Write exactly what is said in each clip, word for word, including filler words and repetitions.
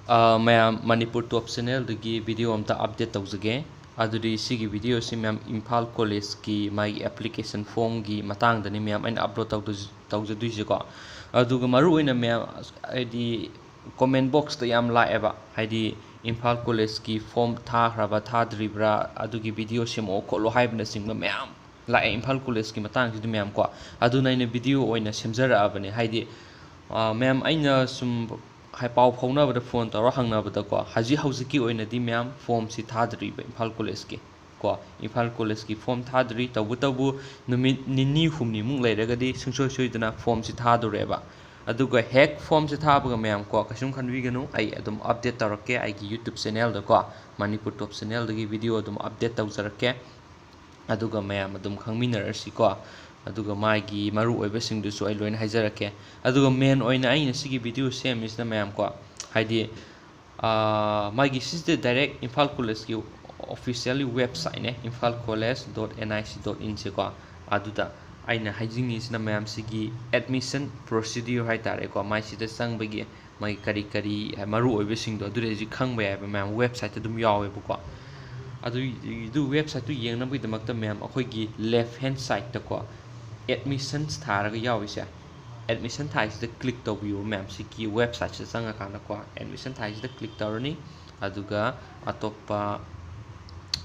ꯑ, ꯃꯌꯥꯝ, ꯃꯅꯤꯄꯨꯔ ꯇꯣꯞ ꯆꯦꯅꯦꯜꯗꯒꯤ ꯚꯤꯗꯤꯑꯣ ꯑꯝꯇ ꯑꯞꯗꯦꯠ ꯇꯧꯖꯒꯦ꯫ ꯑꯗꯨꯗꯤ ꯁꯤꯒꯤ ꯚꯤꯗꯤꯑꯣꯁꯤ ꯃꯌꯥꯝ ꯏꯝꯐꯥꯜ ꯀꯣꯂꯦꯖꯀꯤ ꯃꯥꯒꯤ ꯑꯦꯄ꯭ꯂꯤꯀꯦꯁꯟ ꯐꯣꯝꯒꯤ ꯃꯇꯥꯡꯗꯅꯤ ꯃꯌꯥꯝ ꯑꯩꯅ ꯑꯞꯂꯣꯗ ꯇꯧꯗꯣꯏꯁꯤ-, ꯇꯧꯖꯗꯣꯏꯁꯦꯀꯣ꯫ ꯑꯗꯨꯒ ꯃꯔꯨꯑꯣꯏꯅ ꯃꯌꯥꯝ, ꯍꯥꯏꯗꯤ, ꯀꯣꯃꯦꯟ ꯕꯣꯛꯁꯇ ꯌꯥꯝ ꯂꯥꯛꯑꯦꯕ, ꯍꯥꯏꯗꯤ ꯏꯝꯐꯥꯜ ꯀꯣꯂꯦꯖꯀꯤ ꯐꯣꯝ ꯊꯥꯈ꯭ꯔꯕ ꯊꯥꯗ꯭ꯔꯤꯕ꯭ꯔꯥ, ꯑꯗꯨꯒꯤ ꯚꯤꯗꯤꯑꯣ ꯁꯦꯝꯃꯛꯑꯣ ꯈꯣꯠꯂꯣ ꯍꯥꯏꯕꯅꯆꯤꯡꯕ ꯃꯌꯥꯝ ꯂꯥꯛꯑꯦ ꯏꯝꯐꯥꯜ ꯀꯣꯂꯦꯖꯀꯤ ꯃꯇꯥꯡꯁꯤꯗ ꯃꯌꯥꯝ ꯀꯣ꯫ ꯑꯗꯨꯅ ꯑꯩꯅ ꯚꯤꯗꯤꯑꯣ ꯑꯣꯏꯅ ꯁꯦꯝꯖꯔꯛꯑꯕꯅꯦ꯫ ꯍꯥꯏꯗꯤ, ꯑ, ꯃꯌꯥꯝ, ꯑꯩꯅ ꯁꯨꯝ ꯍꯥꯏ-, ꯄꯥꯎ ꯐꯥꯎꯅꯕꯗ, ꯐꯣꯟ ꯇꯧꯔ ꯍꯪꯅꯕꯗꯀꯣ, ꯍꯧꯖꯤꯛ ꯍꯧꯖꯤꯛꯀꯤ ꯑꯣꯏꯅꯗꯤ ꯃꯌꯥꯝ ꯐꯣꯝꯁꯤ ꯊꯥꯗ꯭ꯔꯤꯕ ꯏꯝꯐꯥꯜ ꯀꯣꯂꯦꯖꯀꯤ ꯀꯣ, ꯏꯝꯐꯥꯜ ꯀꯣꯂꯦꯖꯀꯤ ꯐꯣꯝ ꯊꯥꯗ꯭ꯔꯤ꯫ ꯇꯧꯕꯇꯕꯨ ꯅꯨꯃꯤꯠ ꯅꯤꯅꯤ ꯍꯨꯝꯅꯤꯃꯨꯛ ꯂꯩꯔꯒꯗꯤ ꯁꯨꯡꯁꯣꯏ ꯁꯣꯏꯗꯅ ꯐꯣꯝꯁꯤ ꯊꯥꯗꯣꯔꯦꯕ꯫ ꯑꯗꯨꯒ ꯍꯦꯛ ꯐꯣꯝꯁꯤ ꯊꯥꯕꯒ ꯃꯌꯥꯝ ꯀꯣ, ꯀꯩꯁꯨꯝ ꯈꯟꯕꯤꯒꯅꯨ, ꯑꯩ ꯑꯗꯨꯝ ꯑꯞꯗꯦꯠ ꯇꯧꯔꯛꯀꯦ ꯑꯩꯒꯤ YouTube ꯆꯦꯅꯦꯜꯗꯀꯣ, ꯃꯅꯤꯄꯨꯔ ꯇꯣꯞ ꯆꯦꯅꯦꯜꯗꯒꯤ ꯚꯤꯗꯤꯑꯣ ꯑꯗꯨꯝ ꯑꯞꯗꯦꯠ ꯇꯧꯖꯔꯛꯀꯦ꯫ ꯑꯗꯨꯒ ꯃꯌꯥꯝ ꯑꯗꯨꯝ ꯈꯪꯃꯤꯟꯅꯔꯁꯤꯀꯣ꯫ ꯑꯗꯨꯒ ꯃꯥꯒꯤ ꯃꯔꯨ ꯑꯣꯏꯕꯁꯤꯡꯗꯨꯁꯨ ꯑꯩ ꯂꯣꯏꯅ ꯍꯥꯏꯖꯔꯛꯀꯦ꯫ ꯑꯗꯨꯒ ꯃꯦꯟ ꯑꯣꯏꯅ ꯑꯩꯅ ꯁꯤꯒꯤ ꯚꯤꯗꯤꯑꯣ ꯁꯦꯝꯃꯤꯁꯤꯅ ꯃꯌꯥꯝ ꯀꯣ, ꯍꯥꯏꯗꯤ, ꯑꯥ, ꯃꯥꯒꯤ ꯁꯤꯁꯤꯗ ꯗꯥꯏꯔꯦꯛ ꯏꯝꯐꯥꯜ ꯀꯣꯂꯦꯖꯀꯤ ꯑꯣꯐꯤꯁꯤꯌꯦꯜꯂꯤ ꯋꯦꯕꯁꯥꯏꯠꯅꯦ, imphal college dot nic dot in ꯁꯦꯀꯣ꯫ ꯑꯗꯨꯗ ꯑꯩꯅ ꯍꯥꯏꯖꯅꯤꯡꯉꯤꯁꯤꯅ ꯃꯌꯥꯝ ꯁꯤꯒꯤ ꯑꯦꯗꯃꯤꯁꯟ ꯄ꯭ꯔꯣꯁꯤꯗ꯭ꯌꯨꯔ ꯍꯥꯏ ꯇꯥꯔꯦꯀꯣ, ꯃꯥꯏꯁꯤꯗ ꯆꯪꯕꯒꯤ ꯃꯥꯒꯤ ꯀꯔꯤ ꯀꯔꯤ ꯃꯔꯨ ꯑꯣꯏꯕꯁꯤꯡꯗꯣ ꯑꯗꯨꯗꯤ ꯍꯧꯖꯤꯛ ꯈꯪꯕ ꯌꯥꯏꯑꯕ ꯃꯌꯥꯝ, ꯋꯦꯕꯁꯥꯏꯠꯇ ꯑꯗꯨꯝ ꯌꯥꯎꯋꯦꯕꯀꯣ꯫ ꯑꯗꯨ, ꯑꯗꯨ ꯋꯦꯕꯁꯥꯏꯠꯇꯨ ꯌꯦꯡꯅꯕꯒꯤꯗꯃꯛꯇ ꯃꯌꯥꯝ ꯑꯩꯈꯣꯏꯒꯤ ꯂꯦꯐ ꯍꯦꯟ ꯁꯥꯏꯠꯇꯀꯣ ꯑꯦꯗꯃꯤꯁꯟꯁ ꯊꯥꯔꯒ ꯌꯥꯎꯔꯤꯁꯦ, ꯑꯦꯗꯃꯤꯁꯟ ꯊꯥꯏꯁꯤꯗ ꯀ꯭ꯂꯤꯛ ꯇꯧꯕꯤꯌꯣ ꯃꯌꯥꯝ꯫ ꯁꯤꯒꯤ ꯋꯦꯕꯁꯥꯏꯠꯁꯤꯗ ꯆꯪꯉꯀꯥꯟꯗꯀꯣ ꯑꯦꯗꯃꯤꯁꯟ ꯊꯥꯏꯁꯤꯗ ꯀ꯭ꯂꯤꯛ ꯇꯧꯔꯅꯤ꯫ ꯑꯗꯨꯒ ꯑꯇꯣꯞꯄ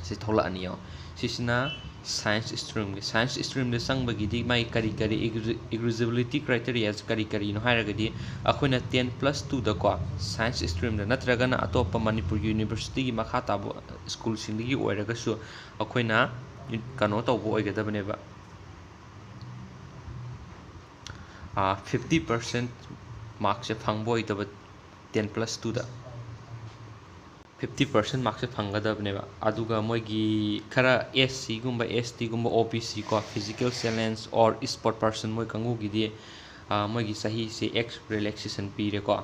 ꯁꯤ ꯊꯣꯛꯂꯛꯑꯅꯤ ꯌꯦꯡꯉꯣ꯫ ꯁꯤꯁꯤꯅ ꯁꯥꯏꯟꯁ ꯁ꯭ꯇ꯭ꯔꯤꯝꯒꯤ, ꯁꯥꯏꯟꯁ ꯁ꯭ꯇ꯭ꯔꯤꯝꯗ ꯆꯪꯕꯒꯤꯗꯤ ꯃꯥꯒꯤ ꯀꯔꯤ ꯀꯔꯤ ꯏꯂꯤꯖꯤꯕꯤꯂꯤꯇꯤ ꯀ꯭ꯔꯥꯏꯇꯦꯔꯤꯌꯥꯁꯦ ꯀꯔꯤ ꯀꯔꯤꯅꯣ ꯍꯥꯏꯔꯒꯗꯤ, ꯑꯩꯈꯣꯏꯅ ꯇꯦꯟ ꯄ꯭ꯂꯁ ꯇꯨꯗꯀꯣ ꯁꯥꯏꯟꯁ ꯁ꯭ꯇ꯭ꯔꯤꯝꯗ ꯅꯠꯇ꯭ꯔꯒꯅ ꯑꯇꯣꯞꯄ ꯃꯅꯤꯄꯨꯔ ꯌꯨꯅꯤꯚꯔꯁꯤꯇꯤꯒꯤ ꯃꯈꯥ ꯇꯥꯕ ꯁ꯭ꯀꯨꯜꯁꯤꯡꯗꯒꯤ ꯑꯣꯏꯔꯒꯁꯨ ꯑꯩꯈꯣꯏꯅ ꯀꯩꯅꯣ ꯇꯧꯕ ꯑꯣꯏꯒꯗꯕꯅꯦꯕ, ꯐꯤꯐꯇꯤ ꯄꯥꯔꯁꯦꯟ ꯃꯥꯔꯛꯁꯦ ꯐꯪꯕ ꯑꯣꯏꯗꯕ ꯇꯦꯟ ꯄ꯭ꯂꯁ ꯇꯨꯗ꯫ ꯐꯤꯐꯇꯤ ꯄꯥꯔꯁꯦꯟ ꯃꯥꯔꯛꯁꯦ ꯐꯪꯒꯗꯕꯅꯦꯕ꯫ ꯑꯗꯨꯒ ꯃꯣꯏꯒꯤ ꯈꯔ ꯑꯦꯁ ꯁꯤꯒꯨꯝꯕ, ꯑꯦꯁ ꯇꯤꯒꯨꯝꯕ, ꯑꯣ ꯕꯤ ꯁꯤ ꯀꯣ, physical challenge or sport person ꯃꯣꯏ ꯀꯥꯡꯕꯨꯒꯤꯗꯤ, ꯑ, ꯃꯣꯏꯒꯤ ꯆꯍꯤꯁꯦ ꯑꯦꯖ ꯔꯤꯂꯦꯛꯁꯦꯁꯟ ꯄꯤꯔꯦꯀꯣ꯫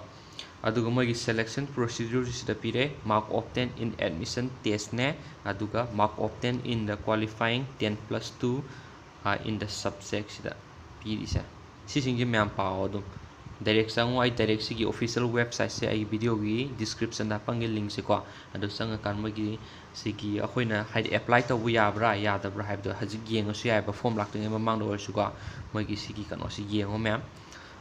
ꯑꯗꯨꯒ ꯃꯣꯏꯒꯤ ꯁꯦꯂꯦꯛꯁꯟ ꯄ꯭ꯔꯣꯁꯤꯗ꯭ꯌꯨꯔꯁꯤꯗ ꯄꯤꯔꯦ, mark obtained in admission testꯅꯦ, ꯑꯗꯨꯒ mark obtained in the qualifying ten plus two, ꯑ, in the subjectꯁꯤꯗ ꯄꯤꯔꯤꯁꯦ꯫ ꯁꯤꯁꯤꯡꯁꯦ ꯃꯌꯥꯝ ꯄꯥꯎ ꯑꯗꯨꯝ꯫ ꯗꯥꯏꯔꯦꯛ ꯆꯪꯉꯣ꯫ ꯑꯩ ꯗꯥꯏꯔꯦꯛ ꯁꯤꯒꯤ ꯑꯣꯐꯤꯁꯤꯌꯦꯜ ꯋꯦꯕꯁꯥꯏꯠꯁꯦ ꯑꯩꯒꯤ ꯚꯤꯗꯤꯑꯣꯒꯤ ꯗꯤꯁꯀ꯭ꯔꯤꯞꯁꯟꯗ ꯍꯥꯞꯄꯝꯒꯦ, ꯂꯤꯡꯁꯦꯀꯣ꯫ ꯑꯗꯨ ꯆꯪꯉꯀꯥꯟꯗ ꯃꯣꯏꯒꯤ ꯁꯤꯒꯤ ꯑꯩꯈꯣꯏꯅ ꯍꯥꯏꯗꯤ ꯑꯦꯄ꯭ꯂꯥꯏ ꯇꯧꯕ ꯌꯥꯕ꯭ꯔꯥ ꯌꯥꯗꯕ꯭ꯔꯥ ꯍꯥꯏꯕꯗꯣ ꯍꯧꯖꯤꯛ ꯌꯦꯡꯉꯁꯨ ꯌꯥꯏꯕ, ꯐꯣꯝ ꯂꯥꯛꯇ꯭ꯔꯤꯉꯩ ꯃꯃꯥꯡꯗ ꯑꯣꯏꯔꯁꯨꯀꯣ꯫ ꯃꯣꯏꯒꯤ ꯁꯤꯒꯤ ꯀꯩꯅꯣꯁꯤ ꯌꯦꯡꯉꯣ ꯃꯌꯥꯝ꯫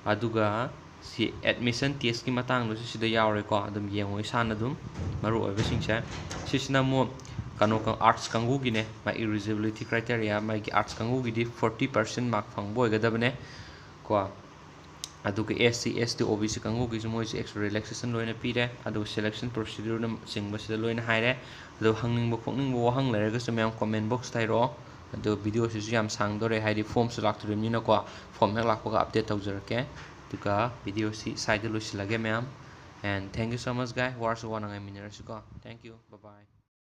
ꯑꯗꯨꯒ ꯁꯤ ꯑꯦꯗꯃꯤꯁꯟ ꯇꯦꯁꯀꯤ ꯃꯇꯥꯡꯗꯁꯨ ꯁꯤꯗ ꯌꯥꯎꯔꯦꯀꯣ꯫ ꯑꯗꯨꯝ ꯌꯦꯡꯉꯣ ꯏꯁꯥꯅ ꯑꯗꯨꯝ ꯃꯔꯨ ꯑꯣꯏꯕꯁꯤꯡꯁꯦ꯫ ꯁꯤꯁꯤꯅ ꯑꯃꯨꯛ ꯀꯩꯅꯣ, ꯑꯥꯔꯠꯁ ꯀꯥꯡꯕꯨꯒꯤꯅꯦ꯫ ꯃꯥꯒꯤ eligibility criteria, ꯃꯥꯒꯤ ꯑꯥꯔꯠꯁ ꯀꯥꯡꯕꯨꯒꯤꯗꯤ forty percent mark ꯐꯪꯕ ꯑꯣꯏꯒꯗꯕꯅꯦ ꯀꯣ꯫ ꯑꯗꯨꯒ S C, S T, O B C ꯀꯥꯡꯕꯨꯒꯤꯁꯨ ꯃꯣꯏꯁꯨ extra relaxation ꯂꯣꯏꯅ ꯄꯤꯔꯦ꯫ ꯑꯗꯨꯒ selection procedureꯅ ꯆꯤꯡꯕꯁꯤꯗ ꯂꯣꯏꯅ ꯍꯥꯏꯔꯦ꯫ ꯑꯗꯣ ꯍꯪꯅꯤꯡꯕ ꯈꯣꯠꯅꯤꯡꯕ ꯋꯥꯍꯪ ꯂꯩꯔꯒꯁꯨ ꯃꯌꯥꯝ comment boxꯇ ꯍꯥꯏꯔꯛꯑꯣ꯫ ꯑꯗꯣ ꯚꯤꯗꯤꯑꯣꯁꯤꯁꯨ ꯌꯥꯝ ꯁꯥꯡꯗꯣꯔꯦ, ꯍꯥꯏꯗꯤ ꯐꯣꯝꯁꯨ ꯂꯥꯛꯇꯣꯔꯤꯕꯅꯤꯅꯀꯣ꯫ ꯐꯣꯝ ꯍꯦꯛ ꯂꯥꯛꯄꯒ update ꯇꯧꯖꯔꯛꯀꯦ꯫ ꯑꯗꯨꯒ ꯚꯤꯗꯤꯑꯣꯁꯤ ꯁ꯭ꯋꯥꯏꯗ ꯂꯣꯏꯁꯤꯜꯂꯒꯦ ꯃꯌꯥꯝ꯫ And thank you so much, guys. ꯋꯥꯔꯁꯨ ꯋꯥꯅ ꯉꯥꯏꯃꯤꯟꯅꯔꯁꯤꯀꯣ꯫ Thank you. Bye bye.